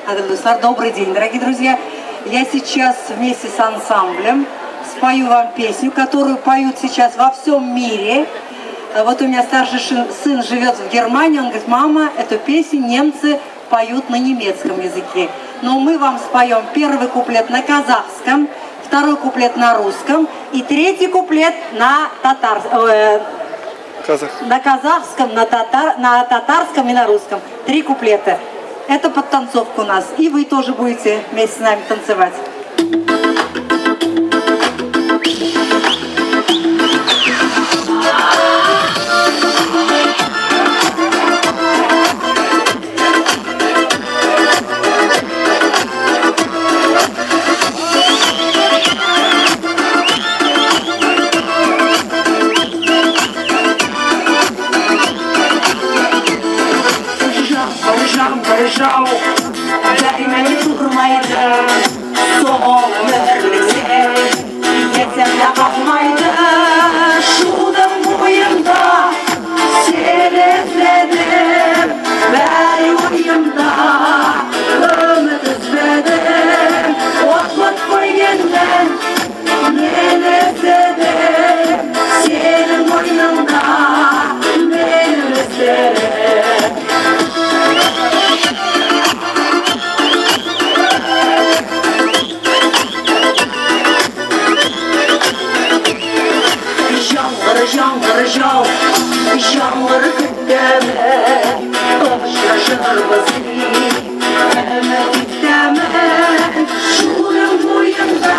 Кадерле дуслар, добрый день, дорогие друзья. Я сейчас вместе с ансамблем спою вам песню, которую поют сейчас во всем мире. Вот у меня старший сын живет в Германии, он говорит: мама, эту песню немцы поют на немецком языке. Но мы вам споем первый куплет на казахском, второй куплет на русском и третий куплет на татар, Казах. на казахском, на татарском и на русском. Три куплета. Это подтанцовка у нас. И вы тоже будете вместе с нами танцевать. Жаңбыр, жаңбыр жау, дәймей тұрмайды. Сол өмірлік есімде қалмайды. Шудың бойында сені іздедім, бәрі ойымда, үміт үзбедім. От көргенмін, нені іздедім, сенің мойныңда менің іздерім. Жаңбыр, жаңбыр жау, жаңбыр күтемін, ұшырашырмыз, үміт етемін. Шудың бойында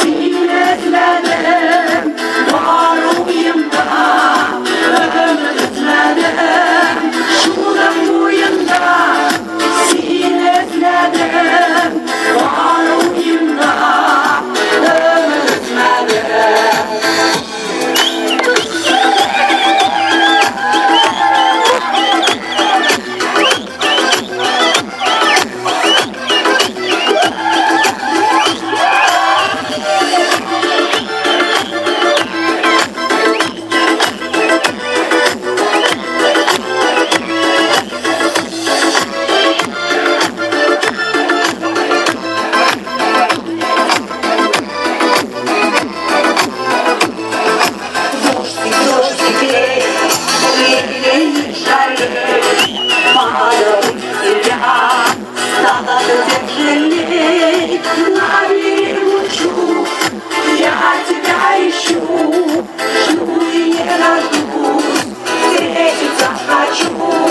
сені іздедім, бар ойымда, үміт үзбедім. Шудың бойында сені іздедім, бар ойымда, үміт үзбедім. Дождик, дождик, лей, лей, не жалей, падал тебя, стало тяжелей. На берегу я тебя ищу, жду и не дождусь, встретиться хочу.